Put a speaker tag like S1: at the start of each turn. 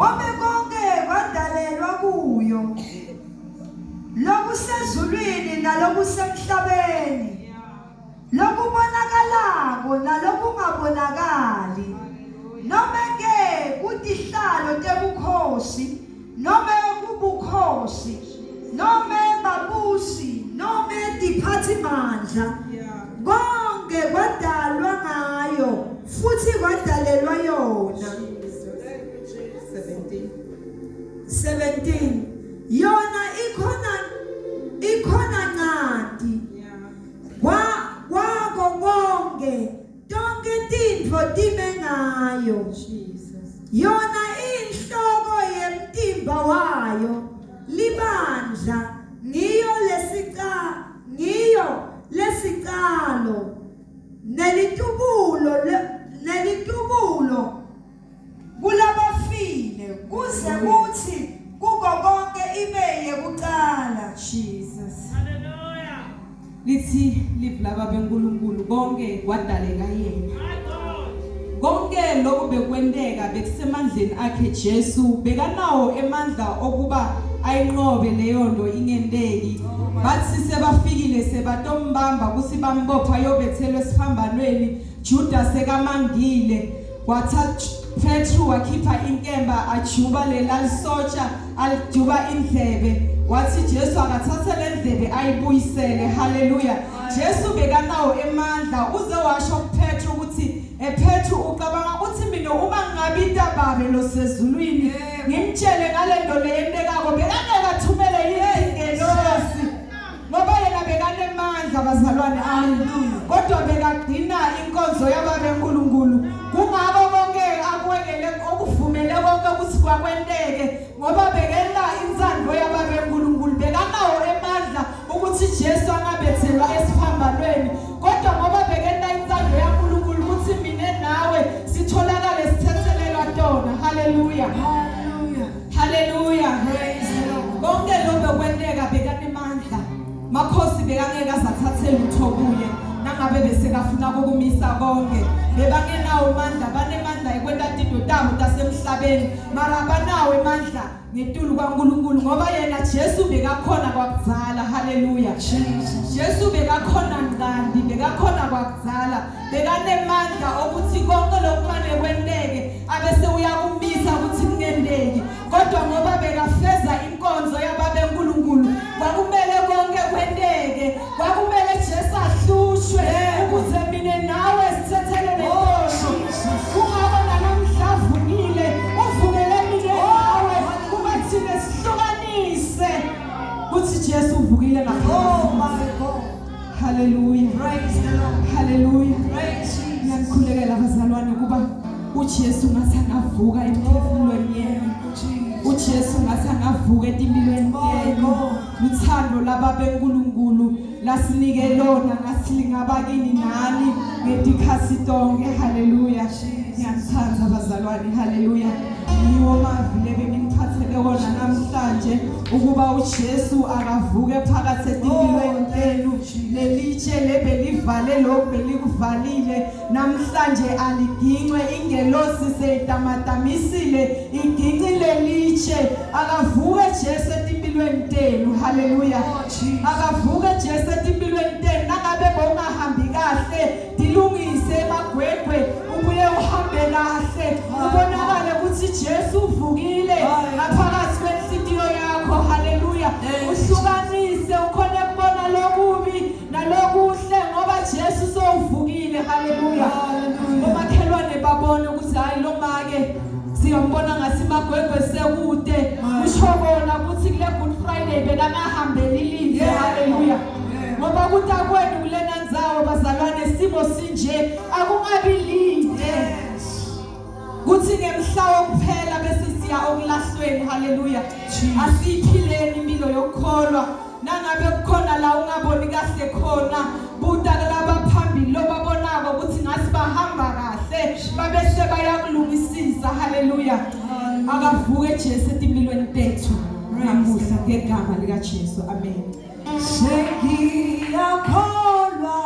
S1: Ngobe konke kwadalelwa kuyo. Lokusezulwini nalokusemhlabeni. Lokubonakalako nalokungabonakali. Nome ke kutihlalo tebukhosi nome kubukhosi nome babusi nome tiphathimandla konke kwadalwa ngayo futhi kwadalelwa yona
S2: 17
S1: 17 yona ikhona ikhona ncadi kwa kwako konke Tonke tintfo time ngayo.
S2: Jesus.
S1: Yona inhloko yemtimba wayo libandla ngiyo lesica ngiyo lesicalo nelitubulo nelitubulo kulabafile kuze kuthi kuko konke ibe yekucala
S2: Jesus haleluya lithi live laba beNkulunkulu konke kwadaleka yena konke lokhu bekwenteka bekusemandleni akhe Jesu bekanawo emandla okuba ayinqobe leyo nto ingenteki bathi sebafikile sebatombamba kuthi bambopha yobethelwe esiphambanweni Judas sekamangile Wathatha Petru wakhipha inkemba ajuba lelalisotsha alijuba indlebe wathi Jesu akathathe lendlebe ayibuyisele haleluya Jesu bekanawo emandla uze washo kuPetru ukuthi ePetru ucabanga ukuthi mina uma ngingabita babe losezulwini ngimtshele ngalento leyentekako bekangeke athumele yini ingelosi ngoba yena bekanemandla bazalwane haleluya kodwa bekagcina inkonzo yababe uNkulunkulu kungabo konke akwekele okuvumele konke ukuthi kwakwenteke ngoba bekela insando yababe uNkulunkulu bekanawo emandla ukuthi Jesu angabethelwa esiphambanweni kodwa ngoba bekenta insando yaNkulunkulu ukuthi mina nawe sitholakale sithethelelwa tona haleluya
S1: haleluya
S2: Haleluya.
S1: Praise the Lord.
S2: Konke lokho kwenteka bekanemandla. Makhosi bekangeke azathathe lutho kuye nangabe besekafuna ukumisa konke. Bebangenawo amandla, banemandla ekwenta tinto tabo tasemhlabeni, mara abanawo emandla ngetulu kwaNkulunkulu ngoba yena Jesu bekakhona kwakudzala. Haleluya.
S1: Jesus.
S2: Jesu bekakhona ngqandi, bekakhona kwakudzala. Bekanemandla okuthi konke lokumane kwenteke abese uyakumisa ukuthi kungenteki kodwa ngoba bekafeza inkonzo yababe uNkulunkulu kwakumele konke kwenteke kwakumele Jesu ahlushwe ukuze mina nawe sithethelele
S1: Oh,
S2: isono
S1: Jesus.
S2: kungako nalamhla avukile uvukele mina nawe kuba thina sihlukanise kuthi Jesu uvukile
S1: Oh
S2: ngaphambi
S1: my God.
S2: Hallelujah
S1: Praise the Lord.
S2: Hallelujah
S1: Praise Jesus.
S2: Ngiyakhulekela bazalwane kuba uJesu ngathi angavuka emphefumulweni yenu.
S1: Jesus.
S2: uJesu ngathi angavuka etimpilweni
S1: My
S2: yenu.
S1: God.
S2: Uthando laba beNkulunkulu lasinike lona ngathi lingaba kini nani ngetikhathi tonke. Hallelujah. Ngiyanithanda bazalwane. Hallelujah. Ngiwo mavi lebe nginiphathele wona namhlanje ukuba uJesu akavuke phakathi etimpilweni tenu. Lelitshe lebelivale lokhu belikuvalile namhlanje aligincwe ingelosi seyitamatamisile igincile litshe akavuke Jesu etimpilweni tenu haleluya
S1: Oh, Jesus.
S2: akavuke Jesu etimpilweni tenu nangabe bowungahambi kahle dilungise emagwegwe ubuye uhambe kahle ubonakale ukuthi Jesu uvukile ngaphakathi kwenhliziyo yakho haleluya uhlukanise ukhone kubona lokubi nalokuhle ngoba Jesu sowuvukile haleluya omakhelwane babone ukuthi hayi lo make siyombona ngasimagwegwe sekude kusho bona ukuthi kule Good Friday bekangahambeli live haleluya ngoba kutakwenu kulena ndzawo bazalwane simo sinje akungabi lide kuthi ngemhla wokuphela bese siya okulahlweni haleluya asiyiphileni impilo yokukholwa nangabe kukhona la ungaboni kahle khona buta kulaba phambili lobabonako ukuthi ngathi bahamba kahle babese bayakulungisisa haleluya akavuke Jesu etimpilweni tethu namuhla ngegama lika Jesu amen
S1: Sengiyakholwa.